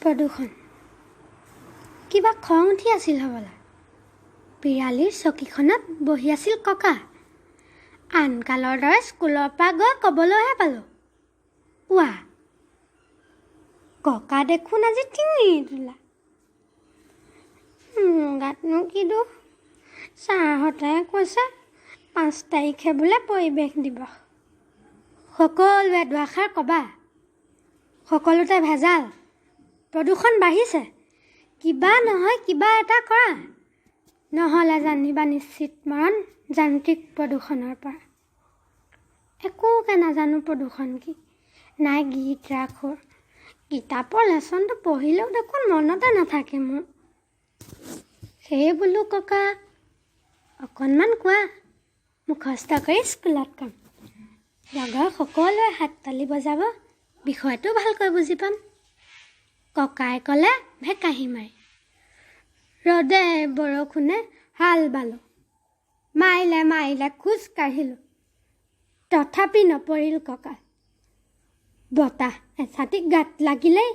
প্ৰদূষণ। কিবা খং উঠি আছিল হ'বলা। পিৰালিৰ চকীখনত বহি আছিল ককা। আনকালৰ দৰে স্কুলৰ পৰা গৈ ক'বলৈহে পালোঁ, ৱা ককা দেখোন আজি টিঙি তোলা। মোৰ গাতনো কি দোষ? ছাৰহঁতে কৈছে 5 তাৰিখে বোলে পৰিৱেশ দিৱস। সকলোৱে দুআষাৰ ক'বা, সকলোতে ভেজাল, প্ৰদূষণ বাঢ়িছে, কিবা নহয় কিবা এটা কৰা, নহ'লে জানিবা নিশ্চিত মৰণ যান্ত্ৰিক প্ৰদূষণৰ পৰা। একোকে নাজানো প্ৰদূষণ কি, নাই গীত ৰাখোঁ, কিতাপৰ লেচনটো পঢ়িলেও দেখোন মনতে নাথাকে মোৰ। সেয়ে বোলো ককা অকণমান কোৱা, মুখস্থ কৰি স্কুলত ক'ম, লগৰ সকলোৱে হাত তালি বজাব, বিষয়টো ভালকৈ বুজি পাম। ককাই ক'লে ভেকাহি মাৰি, ৰ'দে বৰষুণে হাল বালোঁ, মাইলে মাইলে খোজ কাঢ়িলোঁ, তথাপি নপৰিল ককা। বতাহ এছাটি গাত লাগিলেই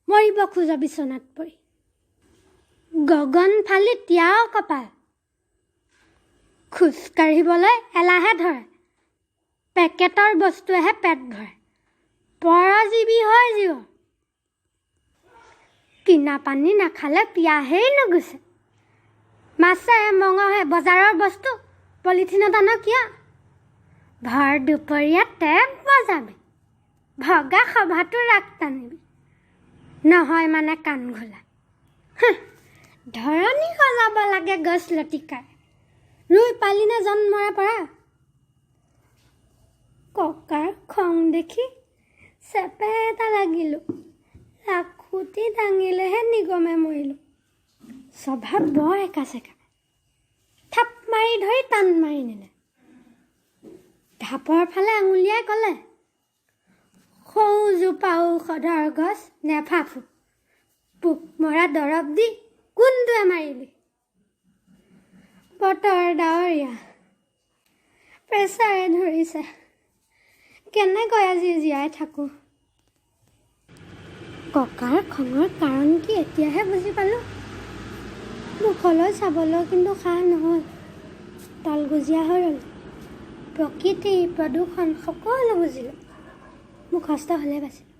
মৰিব খোজ বিচনাত পৰি। গগন ফালি তিয়াও কপাল, খোজ কাঢ়িবলৈ এলাহে ধৰে, পেকেটৰ বস্তুৱেহে পেট ভৰে, পৰজীৱী হৈ জীৱ। কিনা পানী নাখালে পিয়াহেই নুগুচে, মাছে মঙহে বজাৰৰ বস্তু পলিথিনত আন কিয়? ভৰ দুপৰীয়া টেপ বজাবি, ভগা সভাটো ৰাগ টানিবি, নহয় মানে কাণ ঘোলা। ধৰণী সজাব লাগে গছ লতিকাৰে, ৰুই পালিনে জন্মৰে পৰা? ককাৰ খং দেখি চেপেটা লাগিলোঁ, লাখুটি দাঙিলেহে নিগমে মৰিলোঁ। স্বভাৱ বৰ একা চেকা, থাপ মাৰি ধৰি টান মাৰি নিলে। ঢাপৰ ফালে আঙুলিয়াই ক'লে, সৌজোপা ঔষধৰ গছ নেফাফো, পোক মৰা দৰৱ দি কোনটোৱে মাৰিলি? বতৰ ডাৱৰীয়া, প্ৰেছাৰে ধৰিছে, কেনেকৈ আজি জীয়াই থাকোঁ? ককাৰ খঙৰ কাৰণ কি এতিয়াহে বুজি পালোঁ। মুখলৈ চাবলৈ কিন্তু সাহ নহ'ল, তলগুজীয়া হৈ ৰ'ল। প্ৰকৃতি, প্ৰদূষণ সকলো বুজিলোঁ, মুখস্থ হ'লে বাচিলোঁ।